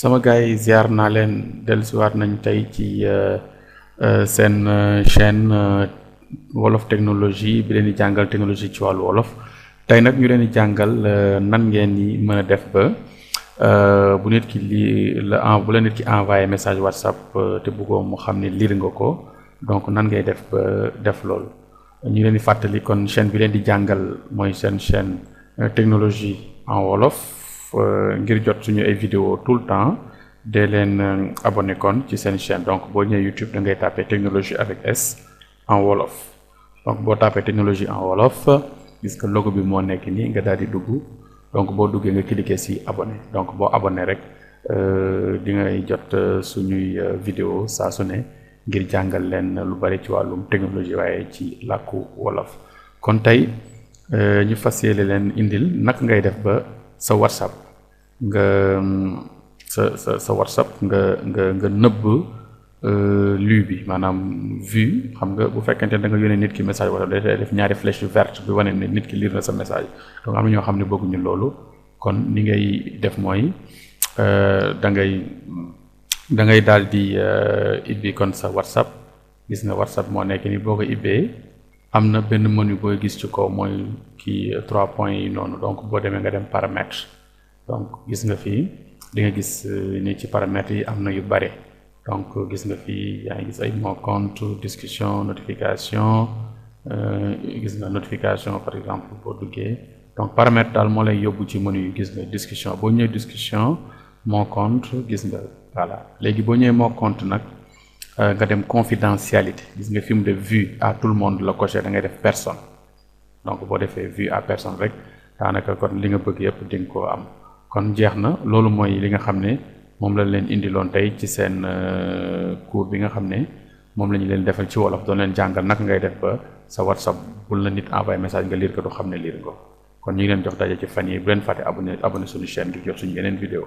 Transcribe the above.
sama gars yi ziar naa leen dellusiwaat nañ tey ci seen chaîne wolof technologie bi leen di jàngal technologie ci wàllu wolof tey nag ñu leen di jàngal nan ngeen di mën a def ba bu nit ki bu la nit ki envoyé message WhatsApp te bëggoo mu xam ne lire nga ko donc nan ngay def ba def loolu ñu leen di fàttali kon chaîne bi leen di jàngal mooy seen chaîne technologie en wolof. Ngir jot suñu ay vidéo tout le temps dee leen abonné kon ci seen chaîne donc boo ñëwee YouTube da ngay tapé technologie avec S en wolof donc boo tapé technologie en wolof gis nga logo bi moo nekk nii nga daal di dugg donc boo duggee nga cliquer ci abonné donc boo abonné rek di ngay jot suñuy vidéo saa su ne ngir jàngal leen lu bari ci wàllum technologie waaye ci làkku wolof kon tey ñu fas yéene leen indil naka ngay def ba sa WhatsApp nga sa WhatsApp nga nëbb lu bi maanaam vue xam nga bu fekkente ne da nga yónnee nit ki message wala day def ñaari flèche yu verte bi wane ne nit ki lire na sa message donc am na ñoo xam ne bëgguñu loolu kon ni ngay def mooy da ngay daal di ibbi kon sa WhatsApp gis nga WhatsApp moo nekk ni boo ko ibbee am na benn menu booy gis ci kaw mooy kii 3 points yi noonu donc boo demee nga dem paramètres donc gis nga fii di nga gis ni ci paramètres yi am na yu bare donc gis nga fii yaa ngi gis ay mots compte discussion notification gis nga notification par exemple boo duggee donc paramètre daal moo lay yóbbu ci menu yu gis nga discussion boo ñëwee discussion mot compte gis nga voilà léegi boo ñëwee mot compte nag nga dem confidentialité gis nga fi mu def vue à tout le monde la coché da ngay def personne donc boo defee vue à personne rek daanaka kon li nga bëgg yëpp di nga koo am kon jeex na loolu mooy li nga xam ne moom la leen indiloon tey ci seen cours bi nga xam ne moom la ñu leen defal ci wolof doon leen jàngal naka ngay def ba sa WhatsApp bul la nit envoyé message nga lire ko du xam ne lire ko kon ñu ngi leen jox daje ci fan yi bu leen fàtte abonné suñu chaîne ngir jot suñu yeneen vidéo